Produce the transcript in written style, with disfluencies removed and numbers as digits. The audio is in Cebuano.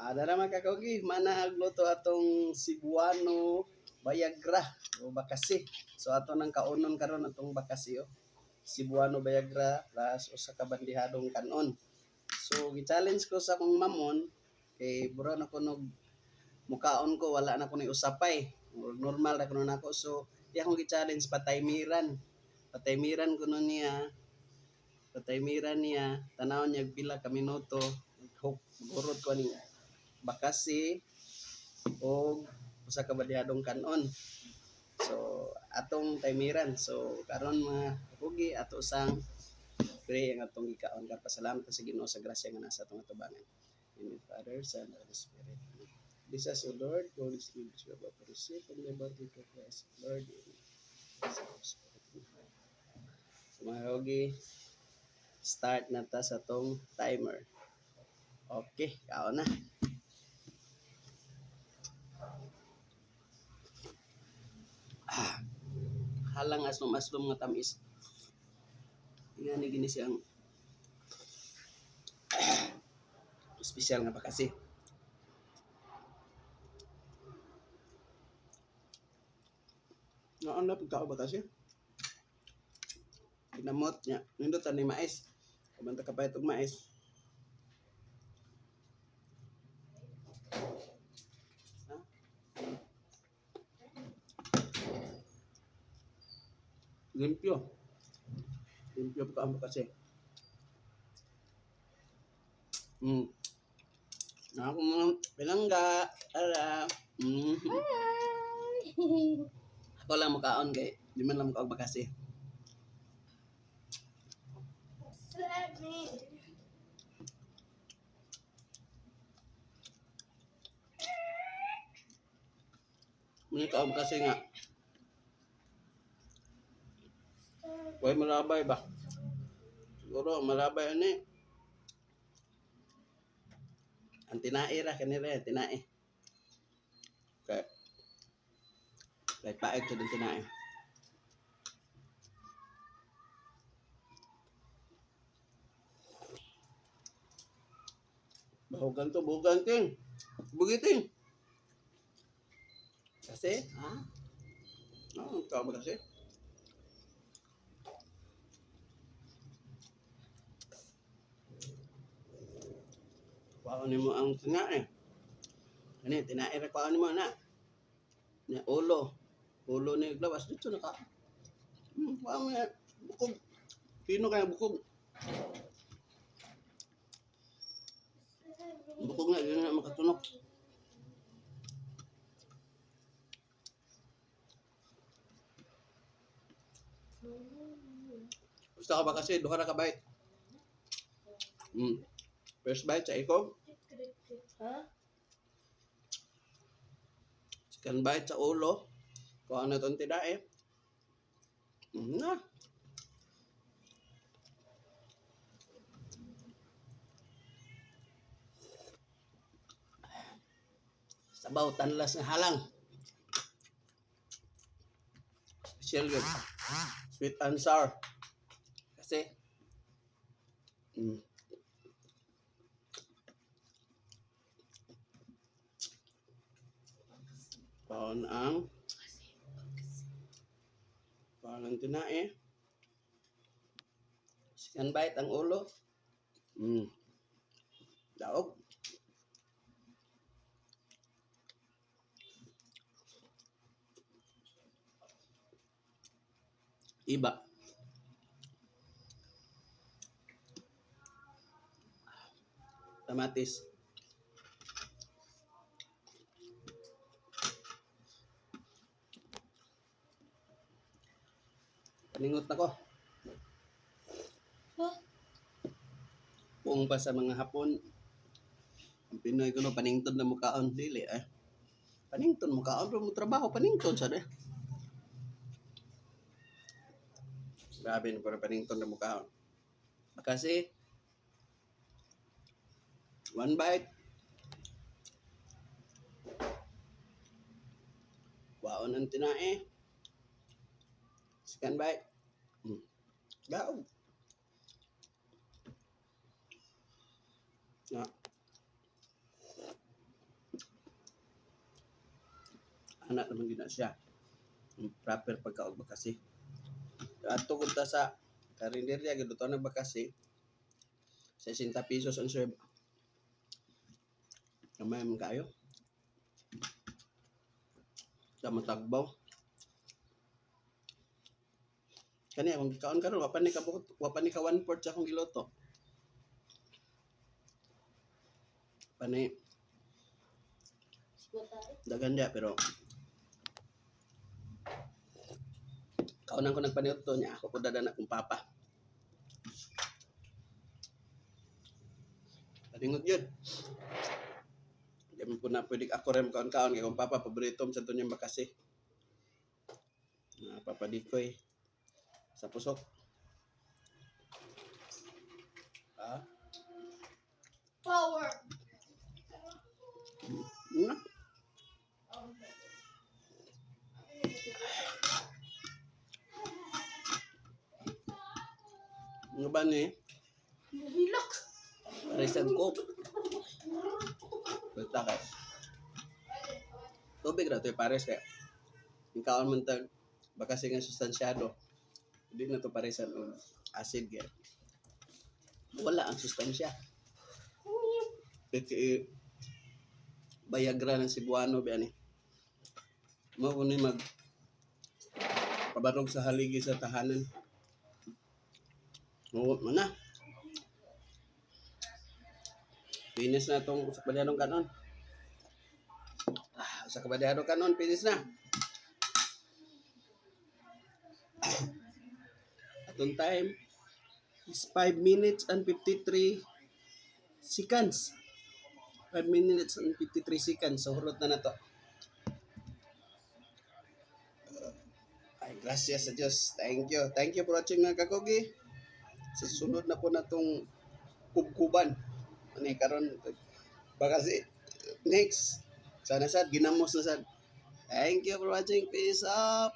Dara mga kakugi, mana agluto atong Cebuano Bayagra o bakasi. So ato nang kaunon karon atong bakasi oh. Cebuano Bayagra plus usa ka bandihadong kanon. So gi-challenge ko sa akong mamon kay bura na ko nog mukaon ko, wala na ko ni usapay. Normal ra kuno nako, so di akong gi-challenge pataymiran. Pataymiran kuno niya. Pataymiran niya, tanawon niya pila ka minuto, hurot ko ni bakasi og usa ka bandihadong kanon. So atong taymiran. So karon mga kakugi, ato sang pray ang atong gikaon karon. Pasalamat sa Ginoo sa grasya nga nasa atong atubangan. In the Father, Son, and Holy Spirit. Amen. Bless us, O Lord, Holy Spirit, we about to receive from the body of Christ, Lord. Amen. So mga kakugi, start na ta sa atong timer. Okay, kaon na. Halang aslom-aslom nga tamis. Ingani gini siyang espesyal nga bakasi. Noon na pagkao bakasi. Kinamot niya. Nindot ani mais. Kabanta ka pahit og mais. Ha? Limpyo. Limpyo pagkaon bakasi. Ako mga pilangga. Ara. Hi! Ako lang mukaon kay di man lang mukaon bakasi. Slap me. Muna kaon kasi nga. Way malabay ba? Siguro malabay ani. Ang tinae ra kanila, tinae. Kay kay paeg sa tinae. Bahugan to, bahugan ting. Bugiting. Kasi, ha? Oh, tama kasi. Kuhaon nimo ang tinae. Ani, tinae ra kuhaon nimo na. Ni ulo. Ulo ni glawas dito na ka. Kuhaon mo na. Bukog. Pino kaya bukog. Bukog na, di na makatunok. Gusto ka ba kasi, duha ra ka bite. First bite sa ikog, Ha? Second bite sa ulo. Kuha na itong tinae. Na. Sabaw, tanlas ng halang. Special yun. Sweet and sour. Kasi, Paon ang paon ang tinae. Second bite ang ulo. Daog. Iba. Kamatis. Paningot na ko. Huh? Kung pa sa mga Hapon, ang Pinoy kuno paningtod na mukaon dili eh. Paningtod mukaon pero mo trabaho paningtod sa eh. Grabe na para paningtod na mukaon. Kasi one bite. Waon ang tinae. Second bite. Gaog. Na. Anak naman gina siya. Ang proper pagkaog bakasi. Ato kung ta sa karinderya, giluto ng bakasi. 60 pesos ang serve. Kamay man kayo. Sa matagbaw. Kani akong gikaon karon, wa pa ni kabukot, wa pa ni ka one fourth sa akong giluto. Pani Siguro tayo. Dagan dia, pero kaunan ko nagpaniudto niya ako ko dada na akong papa. Paningot yun. Di man po na pwede ako rin kaon-kaon kay kung papa paborito mo sa to niyang bakasi. Na papadikoy sa pusok. Ah, Power. na. Ano ba ni? Nahilak. Paresan ko. Basta kay. Tubig ra to pares kay. Yung kaon man tag baka nga sustansyado. Hindi na to paresan og acid kay. Wala ang sustansya. Kaya Viagra ng Cebuano ba ni. Mo kuno mag pabarog sa haligi sa tahanan. Oo, man na. Finish na itong usa ka balyadong kanon. Ah, usa ka balyadong kanon, finish na. Atong time is 5 minutes and 53 seconds. 5 minutes and 53 seconds. So, hurot na na to. Ay, gracias sa Diyos. Thank you. Thank you for watching, mga kakugi. Sa susunod na po na itong kubkuban. Ano eh, karon baka si next. Sana sad, ginamos na sad. Thank you for watching. Peace up.